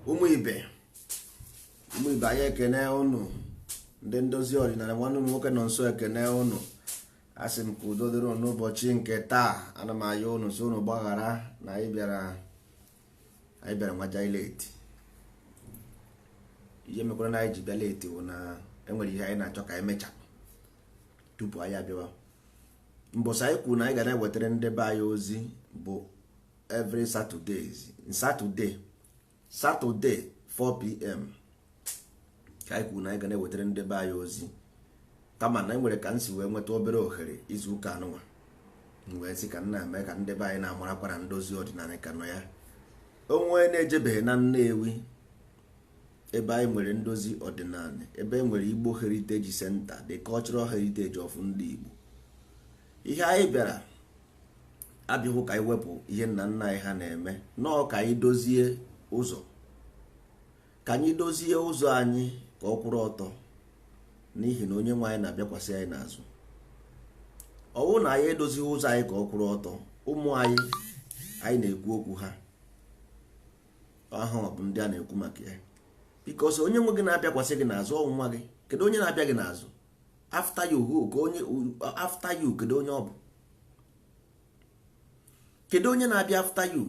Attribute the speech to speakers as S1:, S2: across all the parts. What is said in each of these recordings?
S1: Ụmụ ibe, ụmụ ibe, anyị ekene ụnụ. Ndị ndozi ọdịnala, nwanne ụnụ nwoke nọ nso ekene ụnụ. Asị m ka udo dịrị ụnụ n'ụbọchị nke taa. Ana m ayọ ụnụ so ụnụ gbaghara na anyị bịara nwaja late. Ihe mekwara na anyị ji bịa late bụ na enwere ihe anyị na-achọ ka anyị mechapụ tupu anyị abịawa. Mbọsị anyị kwuru na anyị ga na-ewetara ndị be anyị ozi bụ every Saturdays, Saturday, Saturday 4 p.m. ka anyị kwuru na anyị ga na-ewetara ndị be anyị ozi. Kama na enwere ka m si wee nweta obere ohere izu ụka anụnwa, m wee sị ka m na-eme ka ndị be anyị na-amarakwa na ndozi ọdịnala ka nọ ya. Onwe na-ejebeghị na Nnewi, ebe anyị nwere ndozi ọdịnala, ebe e nwere Igbo Heritage Center, the cultural heritage of ndị Igbo. Ihe anyị bịara abịaghị ka anyị wepụ ihe nna nna anyị ha na-eme, nọọ ka anyị dozie ụzọ, ka anyị dozie ụzọ anyị ka ọ kwụrụ ọtọ, n'ihi na onye nwe anyị na-abịakwasị anyị n'azụ. Ọ bụrụ na anyị edozighị ụzọ anyị ka ọ kwụrụ ọtọ, ụmụ anyị anyị na-ekwu okwu ha ahụ bụ ndị a na-ekwu maka ya, because onye nwe gị na-abịakwasị gị n'azụ, ọnwụnwa gị. Kedu onye na-abịa gị n'azụ after you? Who ka onye after you? Kedu onye ọ bụ? Kedu onye na-abịa after you?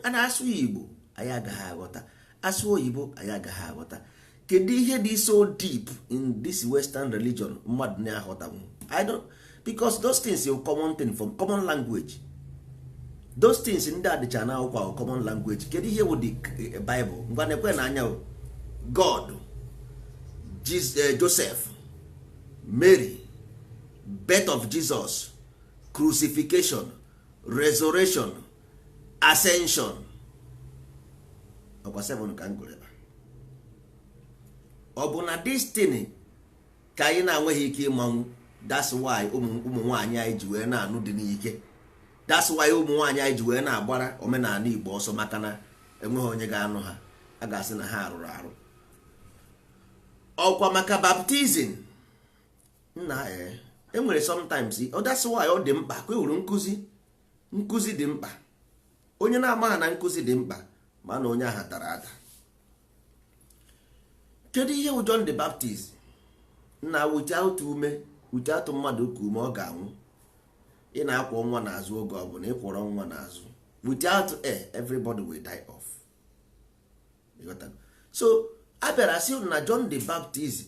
S1: A na-asụ ya Igbo, anyị agaghị aghọta. Asụ oyibo, anyị agaghị aghọta. Kedu ihe dị so deep in this Western religion mmadụ na-aghọtanwu? I don't, because those things are common thing from common language. Those things ndị a dịcha na akwụkwọ common language. Kedu ihe bụ the Bible? Ngwa, na-ekwe na anya God, Joseph, Mary, birth of Jesus, crucifixion, resurrection, ascension. Ọkwa 7 ka m gụrụ ebe a. Ọ bụ na destiny ka anyị na-enweghị ike ịmanwụ. That's why ụmụ nwaanyị anyị ji wee na-anụ dị n'ike. That's why ụmụ nwaanyị anyị ji wee na-agbara omenala Igbo ọsọ, maka na enweghị onye ga-anụ ha, a ga-asị na ha rụrụ arụ. Ọkwa maka baptism nna ee enwere sometimes. That's why ọ dị mkpa ka e hụrụ nkụzi. Nkụzi dị mkpa. Onye na-amaghị na nkụzi dị mkpa, ma na onye ahụ dara ada. Kedu ihe bụ John the Baptist na without ume, without mmadụ ka ume, ọ ga-anwụ. Ị na-akwọ nwa n'azụ, oge ọ bụla ịkwọrọ nwa n'azụ, without air, everybody will die off. So a bịara sị na John the Baptist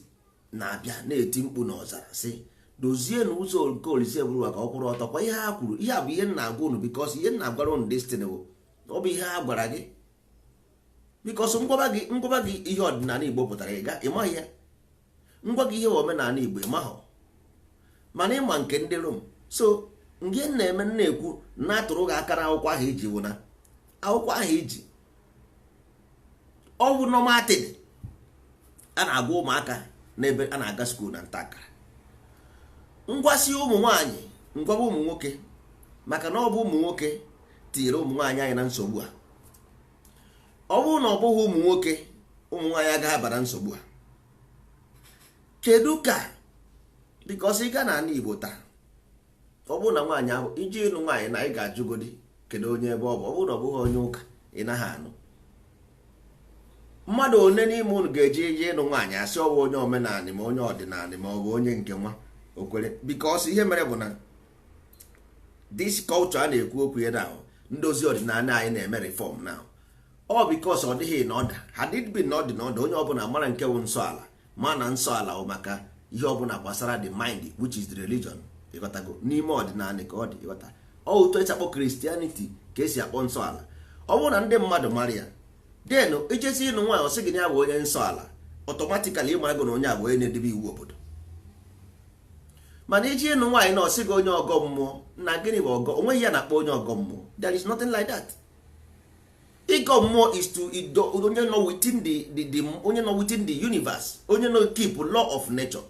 S1: na-abịa na-eti mkpu n'ọzara, sị dozie na ụzọ nke Olise bụrụ ka ọ kwụrụ ọtọ. Kwa ihe ha kwuru, ihe a bụ ihe m na-agwa unu, because ihe m na-agwara unu destiny bụ ọ bụ ihe ha gwara gị, because ngwaba gị ihe ọdịnala Igbo pụtara, ị ga ịmaghị ya. Ngwa gị ihe omenala Igbo, ịmaghọ, mana ịma nke ndị Rom. So nke m na-eme, na-ekwu na-atụrụ gị aka na akwụkwọ ahụ iji bụ na akwụkwọ ahụ iji ọ bụ normal thing a na-agwa ụmụaka n'ebe a na-aga school na nta akara. Ngwasị ụmụ nwaanyị, ngwaba ụmụ nwoke, maka na ọ bụ ụmụ nwoke tinyere ụmụ nwaanyị anyị na nsogbu a. Ọ bụrụ na ọ bụghị ụmụ nwoke, ụmụ nwaanyị agaghị aba na nsogbu a. Kedu ka? Because ị gaa n'ala Igbo taa, ọ bụrụ na nwaanyị ahụ iji ịnụ nwaanyị na ị ga-ajụgodi kedu onye ebe ọ bụ. Ọ bụrụ na ọ bụghị onye ụka, ị naghị anụ. Mmadụ one n'ime unu ga-eji ije ịnụ nwaanyị, asị ọ bụ onye omenala ma onye ọdịnala ma ọ bụ onye nke nwa okwere? Because ihe mere bụ na this culture a na-ekwu okwu ya na ndozi ọdịnala anyị na-eme reform now, ọ because ọ dịghị na ọda. Had it been na ọ dị na ọda, onye ọbụla mara nke bụ nsọ ala, ma na nsọ ala bụ maka ihe ọbụla gbasara the mind, which is the religion. Ịghọtago? N'ime ọdịnala ka ọ dị. Ịghọta? Ọ ụtọ esi akpọ Christianity ka esi akpọ nsọ ala. Ọ bụrụ na ndị mmadụ mara ya, then ijezi ịnụ nwaanyị, ọsị gị na ya bụ onye nsọ ala, automatically ịmarago na onye a bụ onye na-edebe iwu obodo. Mana iji ịnụ nwaanyị na ọsị gị onye ọgọ mmụọ, na gịnị bụ ọgọ? Onweghị ya na-akpọ onye ọgọ mmụọ. There is nothing like that. Ịgọ mmụọ is to onye nọ within the onye nọ within the universe, onye nọ keep law of nature.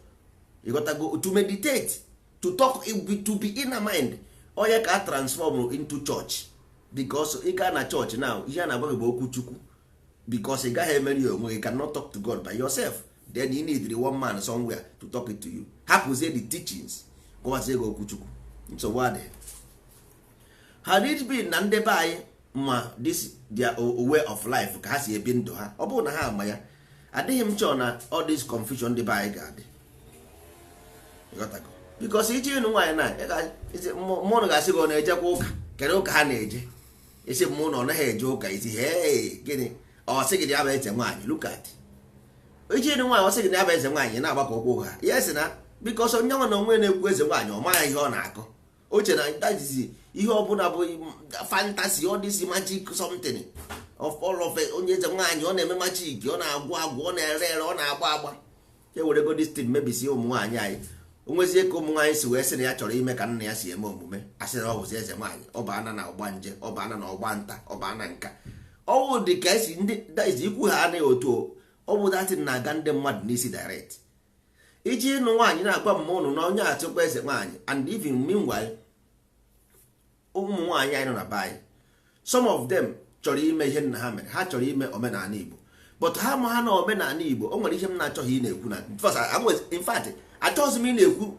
S1: Ịghọtago? To meditate, to talk, to be inner mind. Onye ka a transform into church, because ị gaa na church now, ihe a na-agwa gị bụ okwu Chukwu, because ị gaghị emeri ya onwe gị. Cannot talk to God by yourself. Then you need the one man somewhere to talk it to you. Hapụzie the teachings, gwazie gị okwu Chukwu. Nsogbu adịghị. Had it been na ndị be anyị Ma this their way of life, ka ha si ebi ndụ ha, ọ bụrụ na ha ama ya, adịghị m chọọ na all this confusion dị be anyị ga-adị. Ịghọtago? Because iji ịnụ nwaanyị na mụnụ ga-asị gị ọ na-ejekwa ụka. Kedu ụka ha na-eje? Isi mụ na ọ naghị eje ụka. Isi, hey, gịnị? Ọ sị gị na ya bụ eze nwaanyị. Look at, iji ịnụ nwaanyị, ọ sị gị na ya bụ eze nwaanyị, na-agbakọ ụkwụ ha ya sị na because onye nwa na onwe na-ekwu eze nwaanyị, ọ maghị ihe ọ na-akọ. Oche na that is ihe ọbụla bụ fantasy, all this magic something of all of it. Onye eze nwaanyị, ọ na-eme magic, ọ na-agwụ agwụ, ọ na-ere ere, ọ na-agba agba. E were go this thing mebisie ụmụ nwaanyị anyị. Onwezie ka ụmụ nwaanyị si wee sị na ya chọrọ ime ka nna ya si eme omume, asị na ọ bụzi eze nwaanyị, ọ baana na ọgba nje, ọ baana na ọgba nta, ọ baana nka. Ọwụ dị ka esi ndị that is ikwu ha anaghị otu ọ bụ datin na-aga ndị mmadụ n'isi direct. Iji ịnụ nwaanyị na-agwa mma ụnụ na onye achịkwa eze nwaanyị. And even meanwhile, ụmụ nwaanyị anyị nọ na be anyị, some of them chọrọ ime ihe nna ha mere. Ha chọrọ ime omenala Igbo, but ha ma ha na omenala Igbo o nwere ihe m na-achọghị ị na-ekwu na in fact, achọghịzi m ị na-ekwu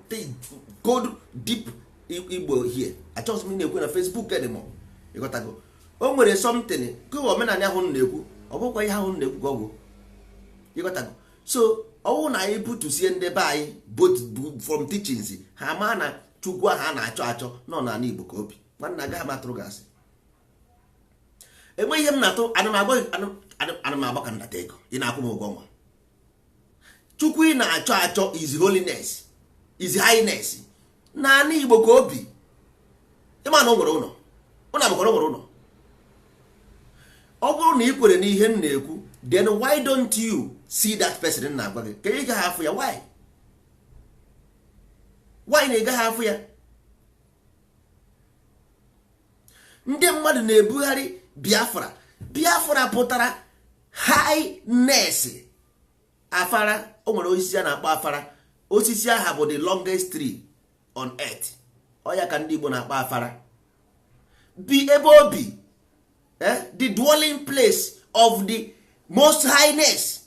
S1: code deep Igbo here. Achọghịzi m ị na-ekwu na Facebook anymore. Ịghọtago? O nwere something ka omenala ahụ m na-ekwu, ọ bụkwa ihe ahụ m na-ekwu ka ọ bụ. Ịghọtago? So ọwụ na anyị butusie ndị be anyị both from teachings, ha maa na Chukwu ahụ a na-achọ achọ nọ n'ala Igbo ka obi nwanne agaghị m atụrụ gị asị. Enweghị ihe m na-atụ. Ana m agba ka nnata ego, ị na-akwụ m ụgwọ nwa. Chukwu ị na-achọ achọ is holiness, is highness n'ala Igbo ka obi. Ịma na o nwere ụlọ, ụlọ amakọrọ nwere ụlọ. Ọ bụrụ na ị kwere n'ihe m na-ekwu, then why don't you see that person m na-agwa gị ka ị gaghị afụ ya? Why na ị gaghị afụ ya? Ndị mmadụ na-ebugharị Biafra. Biafra pụtara highness. Afara, o nwere osisi a na-akpọ afara. Osisi aha bụ the longest tree on earth. Ọ ya ka ndị Igbo na-akpọ afara. Bi ebe obi, the dwelling place of the most highness.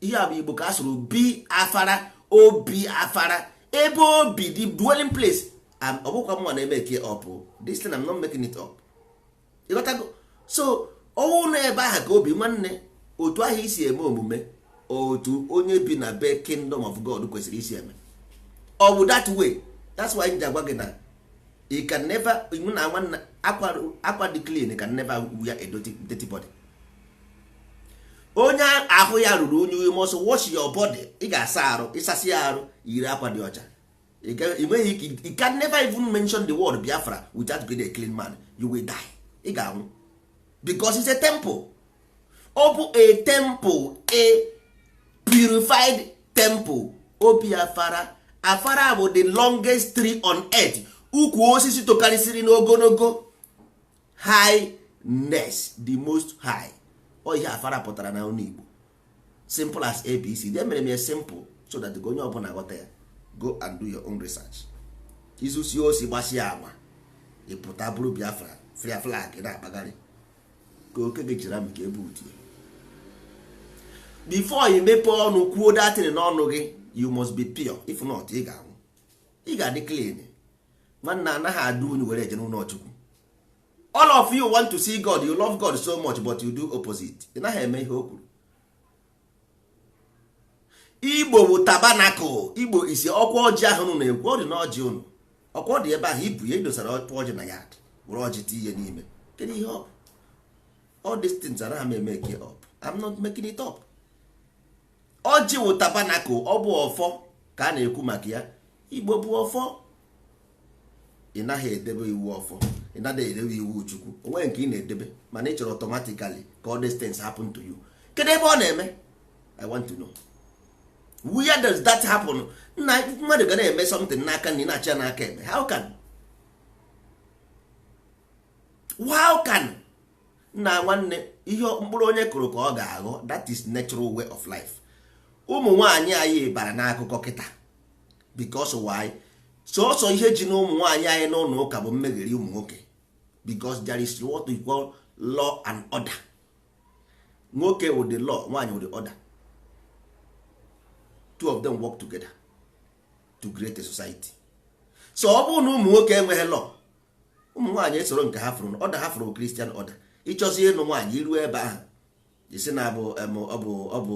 S1: Ihe a bụ Igbo ka a sụrụ bi afara, obi afara, ebe obi, the dwelling place. Ọ bụkwa mma na-eme ke up this thing, I'm not making it up. Ịghọtago? So ọnwụ na ebe ahụ ka obi nwanne, otu ahụ isi eme omume, otu onye bi na be kingdom of God kwesịrị isi eme, ọ bụ that way. That's why m ji agwa gị na you can never na nwanna akwa dị clean can never wear a dirty body. Onye ahụ ya ruru unyi, you must wash your body. Ị ga-asa arụ, ịsasị ya arụ, yiri akwa dị ọcha. Ị nweghị ike, you can never even mention the word Biafra without being a clean man. You will die. Ị ga-anwụ because it's a temple. Ọ bụ a temple, a purified temple. Obi afara, afara bụ the longest tree on earth, ukwu osisi tokarịsịrị n'ogologo. Highness, the most high. Ọ ihe afara pụtara na ọnụ Igbo, simple as ABC. De mere m ya simple so that onye ọbụla ghọta ya. Go and do your own research. Izusi osi gbasia ama, ịpụta bụrụ Biafra fria flag na-akpagharị ka oke gị jiri amị ka ebe utie. Before you mepee ọnụ kwuo datin n'ọnụ gị, you must be pure. If not, ị ga-anwụ. Ị ga-adị clean. Nwanne, anaghị adụ unyi were eje n'ụlọ Chukwu. All of you want to see God, you love God so much, but you do opposite. Ị naghị eme ihe o kwuru. Igbo bụ tabernacle. Igbo isi ọkwa ọjị ahụ unu na-ekwu, ọ dị n'ọjị unu. Ọkwa ọ dị ebe ahụ ibu ya idosara ọkwa ọjị na ya were ọjị tinye n'ime. Kedu ihe ọ bụ? All these things anaghị m eme it up. I'm not making it up. Ọjị wụ tabernacle. Ọ bụ ọfọ ka a na-ekwu maka ya. Igbo bụ ọfọ. Ị naghị edebe iwu ọfọ, ị naghị edebe iwu Chukwu onweghị nke ị na-edebe, mana ị chọrọ automatically ka all these things happen to you. Kedu ebe ọ na-eme? I want to know, where does that happen? Nna, mmadụ ga na-eme something n'aka na ị na-achị ya n'aka eme. How can, how can? Nna nwanne, ihe mkpụrụ onye kụrụ ka ọ ga-aghọ. That is natural way of life. Ụmụ nwaanyị anyị bara n'akụkọ kịta because why? Sọsọ ihe ji na ụmụ nwaanyị anyị n'ụlọ ụka bụ mmegheri ụmụ nwoke, because there is what we call law and order. Nwoke with the law, nwaanyị with the order. Two of them work together to create a society. So ọ bụrụ na ụmụ nwoke enweghị law, ụmụ nwaanyị esoro nke ha fụrụ order, ha fụrụ Christian order. Ịchọzi ịnụ nwaanyị, iruo ebe ahụ, isi na abụ ọ bụ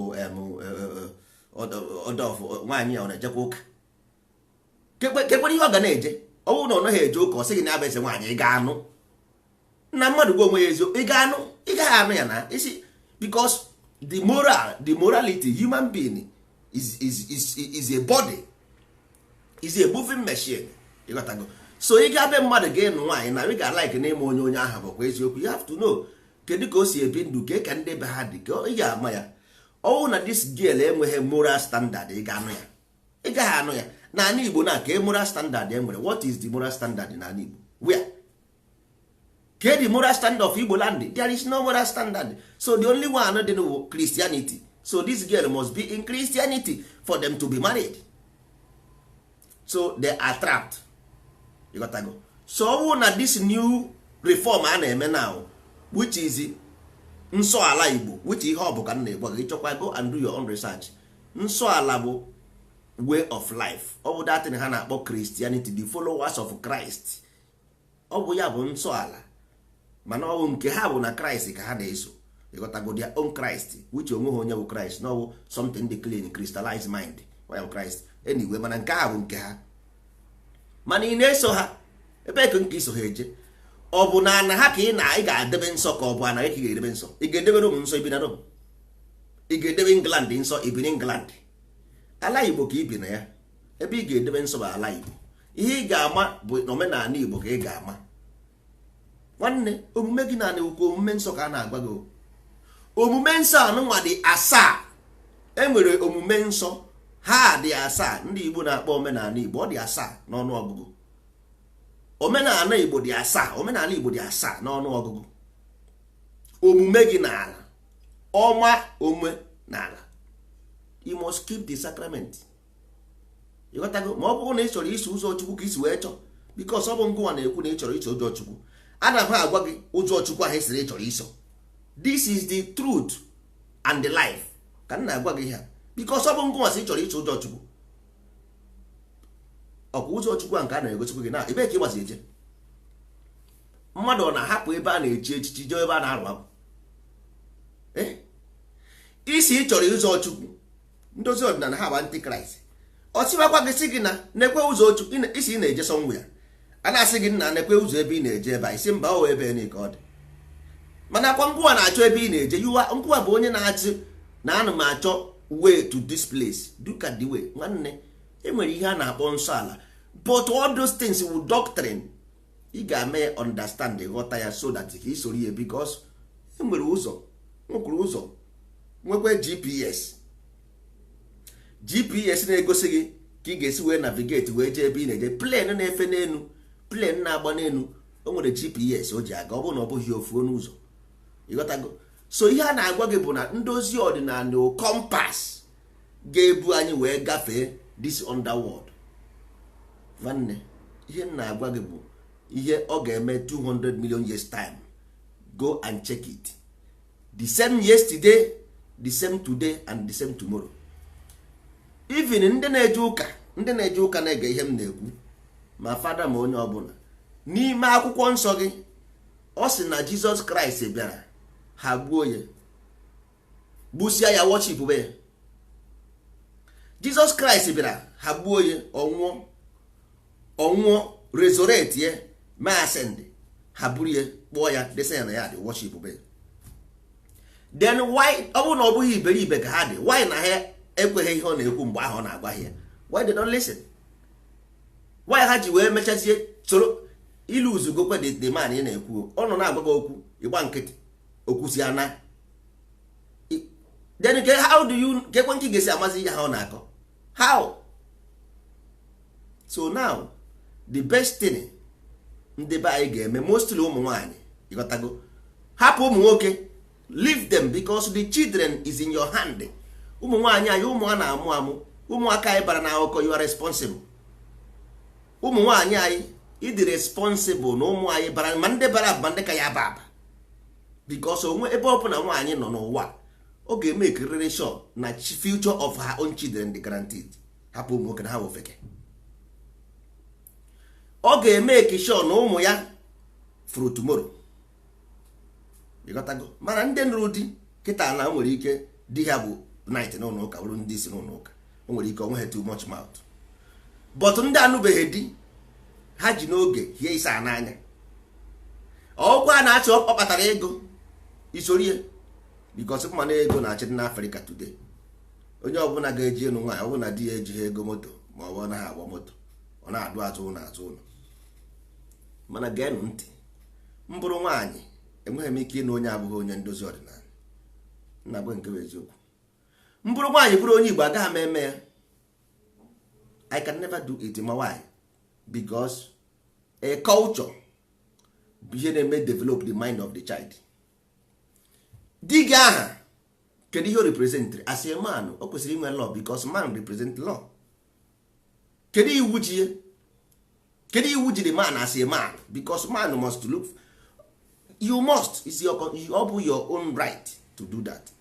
S1: ọdọf nwaanyị a, ọ na-ejekwa ụka? Kekwere ihe ọ ga na-eje? Ọ bụrụ na ọ naghị eje ụka, ọ sị gị na abụ eze nwaanyị, ị ga-anụ na mmadụ gwa onwe ya eziokwu, ị ga-anụ? Ị gaghị anụ ya na isi, because the morality, human being is a body, is a moving machine. Ịghọtago? So ị ga-abịa, mmadụ ga-ịnụ nwaanyị na ị ga-alike n'ịma onye ahụ bụkwa eziokwu. You have to know kedu ka o si ebi ndụ, ke ka ndị be ha dị, ka ị ga-ama ya. Ọwụ na this girl enweghị moral standard, ị ga-anụ ya? Ị gaghị anụ ya. N'ala Igbo na ka moral standard e nwere, what is the moral standard n'ala Igbo? Where ke the moral standard of Igbo land? There is no moral standard. So the only one dị bụ Christianity. So this girl must be in Christianity for them to be married. So they are trapped. You got to go. So ọ bụrụ na this new reform a na-eme now, which is nsọ ala Igbo, which ihe ọ bụ ka m na-egwa gị, chọkwa, go and do your own research. Nsọ ala bụ way of life. Ọ bụ that thing ha na-akpọ Christianity, the followers of Christ. Ọ bụ ya bụ nsọ ala, mana ọ bụ nke ha bụ na Christ ka ha na-eso. Ịghọtago? Their own Christ, which onwe ha onye bụ Christ na ọ bụ something dị clean, crystallized mind ya bụ Christ anyway. Mana nke ha bụ nke ha, mana ị na-eso ha ebe ka nke iso ha eje? Ọ bụ na ana ha ka ị na ị ga-edebe nsọ, ka ọ bụ ana gị ka ị ga-edebe nsọ? Ị ga-edebe Rome nsọ, ibi na Rome? Ị ga-edebe England nsọ, ibi na England? Ala Igbo ka ị bi na ya. Ebe ị ga-edebe nsọ bụ ala Igbo. Ihe ị ga-ama bụ omenala Igbo ka ị ga-ama. Nwanne, omume gị na ukwu omume nsọ ka a na-agwa gị. Omume nsọ anụnwa dị asaa. E nwere omume nsọ, ha dị asaa. Ndị Igbo na-akpọ omenala Igbo, ọ dị asaa n'ọnụ ọgụgụ. Omenala Igbo dị asaa. Omenala Igbo dị asaa n'ọnụ ọgụgụ. Omume gị n'ala ọma, ome n'ala, you must keep the sacrament. Ịghọtago? Ma ọ bụrụ na ị chọrọ iso ụzọ Chukwu ka isi wee chọọ, because ọ bụ ngụnwa na-ekwu na ị chọrọ iso ụzọ Chukwu, ana m agwa gị ụzọ Chukwu ahụ esiri ị chọrọ iso. This is the truth and the life ka m na-agwa gị ha, because ọ bụ ngụnwa sị ị chọrọ iso ụzọ Chukwu. Ọkwa ụzọ Chukwu a nke a na-egosikwa gị na ebe ka ị gbazi eje. Mmadụ ọ na-ahapụ ebe a na-echi echichi jee ebe a na-arụ akwụ? Isi ị chọrọ ụzọ Chukwu, ndozi ọdịnala, ha bụ antichrist. Ọ sịbakwa gị, sị gị na nekwe ụzọ Chukwu isi ị na-eje somewhere, a na-asị gị nna, nekwe ụzọ ebe ị na-eje ebe a, isi mba, o ebe ka ọ dị. Mana akwa ngụwa na-achọ ebe ị na-eje yuwa, ngụwa bụ onye na-achị na ana m achọ way to this place. Look at the way. Nwanne, e nwere ihe a na-akpọ nsọ ala, but all those things with doctrine ị ga-eme understand, ghọta ya, so that ka ị soro ya, because e nwere ụzọ, nwekwuru ụzọ, nwekwa GPS. GPS na-egosi gị ka ị ga-esi wee navigate wee jee ebe ị na-eje. Plane na-efe n'elu, plane na-agba n'elu, o nwere GPS o ji aga. Ọ bụrụ na ọ bụghị ofu n'ụzọ, ịghọtago? So ihe a na-agwa gị bụ na ndozi ọdịnala, compass ga-ebu anyị wee gafee this underworld. Nwanne, ihe m na-agwa gị bụ ihe ọ ga-eme 200 million years time. Go and check it. The same yesterday, the same today and the same tomorrow. Even ndị na-eje ụka, ndị na-eje ụka na-ege ihe m na-ekwu, ma fada ma onye ọbụla, n'ime akwụkwọ nsọ gị, ọ sị na Jizọs Kraịst bịara, ha gbuo ya, gbusịa ya, worship be ya. Jizọs Kraịst bịara, ha gbuo ya, ọnwụọ, ọnwụọ, resurrect ya, ma ascend, ha buru ya, kpụọ ya, desa ya na ya dị, worship be ya. Then why, ọ bụrụ na ọ bụghị iberibe ka ha dị, why na ha ekweghị ihe ọ na-ekwu mgbe ahụ ọ na-agwa ya? Why they don't listen? Why ha ji wee mechazie soro ilu uzugokwe the man ị na-ekwu? Ọ nọ na-agwa gị okwu, ịgba nkịtị, okwusi ana. Then ke how do you kekwe nke ga-esi amazi ihe ha ọ na-akọ? How? So now the best thing ndị be anyị ga-eme, mostly ụmụ nwanyị, ịghọtago, hapụ ụmụ nwoke, leave them, because the children is in your hand. Ụmụ nwaanyị anyị, ụmụ a na-amụ amụ, ụmụaka anyị bara n'akụkọ, you are responsible. Ụmụ nwaanyị anyị, ịdị responsible na ụmụ anyị bara, ma ndị bara aba, ndị ka ya aba aba, because onwe ebe ọbụla nwaanyị nọ n'ụwa, ọ ga-eme ekiriri sure na future of her own children dị guaranteed. Hapụ ụmụ nwoke na ha ofeke. Ọ ga-eme sure na ụmụ ya furu tomorrow. Ịghọtago? Mana ndị nụrụ di kịta na nwere ike di ha bụ knight n'ụlọ ụka, bụrụ ndị isi n'ụlọ ụka, o nwere ike onweghị too much mouth. But ndị anụbeghị di, ha ji n'oge hie isa n'anya. Ọkwa na-achị ọ kpatara ego isorie, because mmanụ ego na-achị dị n'Africa today. Onye ọbụla ga-eji elu nwaanyị, ọ bụrụ na di ya ejighị ego moto, ma ọ bụ ọ naghị agba moto, ọ na-adụ azụ ụlọ azụ ụlọ. Mana geenụ ntị, m bụrụ nwaanyị, enweghị m ike ịnụ onye abụghị onye ndozi ọdịnala. Nna gwe nke bụ eziokwu, m bụrụ nwaanyị, bụrụ onye Igbo, agaghị m eme ya. I can never do it. Ma why? Because a culture bụ ihe na-eme develop the mind of the child. Di gị aha, kedu ihe o represent as a man? O kwesịrị inwe law, because man represent law. Kedu iwu ji ya? Kedu iwu ji the man as a man? Because man must look, you must, is your, ọ bụ your own right to do that.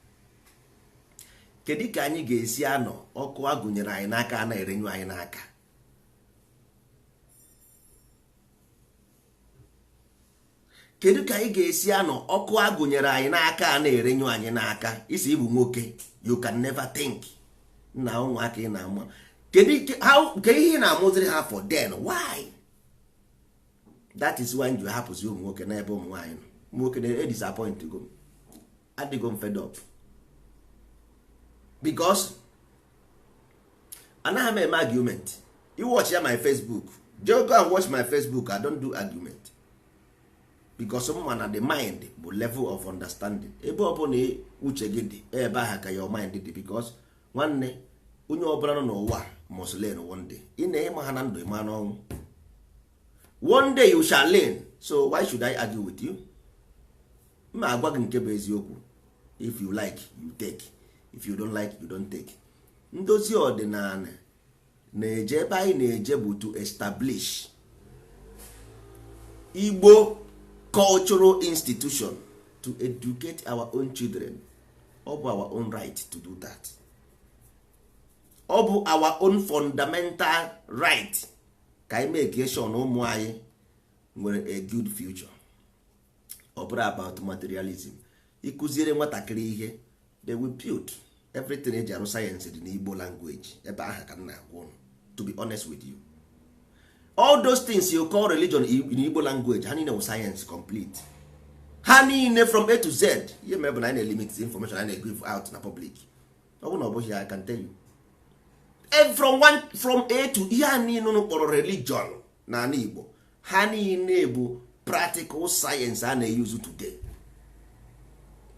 S1: Kedu ka anyị ga-esi anọ ọkụ agụnyere anyị n'aka a na-erenyu anyị n'aka? Kedu ka anyị ga-esi anọ ọkụ agụnyere anyị n'aka a na-erenyu anyị n'aka? Isi ịbụ nwoke, you can never think. Nna, ụmụaka ị na-amụ, kedu ihe ị na-amụziri ha for then? Why? That is why you hapụzi ụmụ nwoke n'ebe ụmụ nwaanyị nọ. Ụmụ nwoke na-edisappoint go m, adịgo m fed up, because anaghị m eme argument. You watch ya my Facebook, just go and watch my Facebook. I don't do argument, because mma na the mind bụ level of understanding. Ebe ọbụla uche gị dị, ebe ahụ ka your mind dị. Because nwanne, onye ọbụla nọ n'ụwa must learn one day. Ị na-ịma ha na ndụ, ịma n'ọnwụ. One day you shall learn. So why should I argue with you? M agwa gị nke bụ eziokwu. If you like, you take. If you don't like, you don't take. Ndozi ọdịnala na-eje, ebe anyị na-eje bụ to establish Igbo cultural institution to educate our own children. Ọ bụ our own right to do that. Ọ bụ our own fundamental right ka anyị make sure na ụmụ anyị nwere a good future. Ọ bụrụ about materialism, ịkụziere nwatakịrị ihe, they will build everything. Eji arụ sayensị dị n'Igbo language. Ebe ahụ ka m na-agwa unu, to be honest with you, all those things you call religion in Igbo language, ha niile wụ science complete, ha niile from A to Z. Ihe mere bụ na anyị na-limit information anyị na-give out na public. Ọ bụ na ọ bụghị ya, I can tell you, from one, from A to ihe a niile unu kpọrọ religion na ala Igbo, ha niile bụ practical science a na-use today,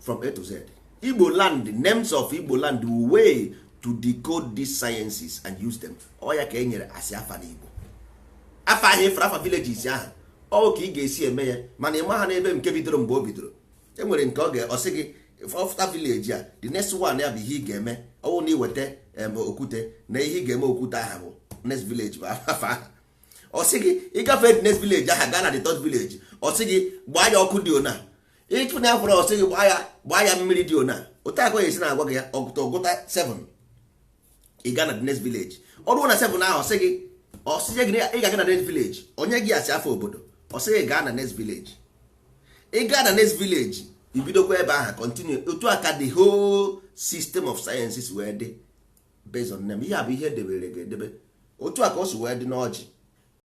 S1: from A to Z. Igbo land, names of Igbo land, way to decode these sciences and use them. Ọ ya ka e nyere asị afa n'Igbo, afa ahụ efere, afa villages ahụ, ọ ka ị ga-esi eme ya. Mana ị ma ha n'ebe nke bidoro, mgbe o bidoro, e nwere nke ọ ga-ọsị gị after village a, the next one ya bụ ihe ị ga-eme. Ọwụ na iweta okwute na ihe ị ga-eme okwute ahụ bụ next village bụ afa ahụ. Ọ sị gị ịgafe the next village ahụ, gaa na the third village, ọ sị gị gbaa ya ọkụ dị ona, ịchụ na afọrọ, ọ sị gị gbaa ya mmiri dị ona. Otu akọ esi na-agwa gị ya, ọgụta ọgụta 7, ị gaa na the next village. Ọ ruo na 7 ahụ, ọ sị gị, ọ sị gị ị ga-aga na next village, onye gị asị afọ obodo, ọ sị gị gaa na next village. Ị gaa na next village, ibidokwa ebe ahụ, continue. Otu a ka the whole system of sciences wee dị, based on them. Ihe a bụ ihe edebere ga-edebe. Otu a ka o si wee dị n'ọjị.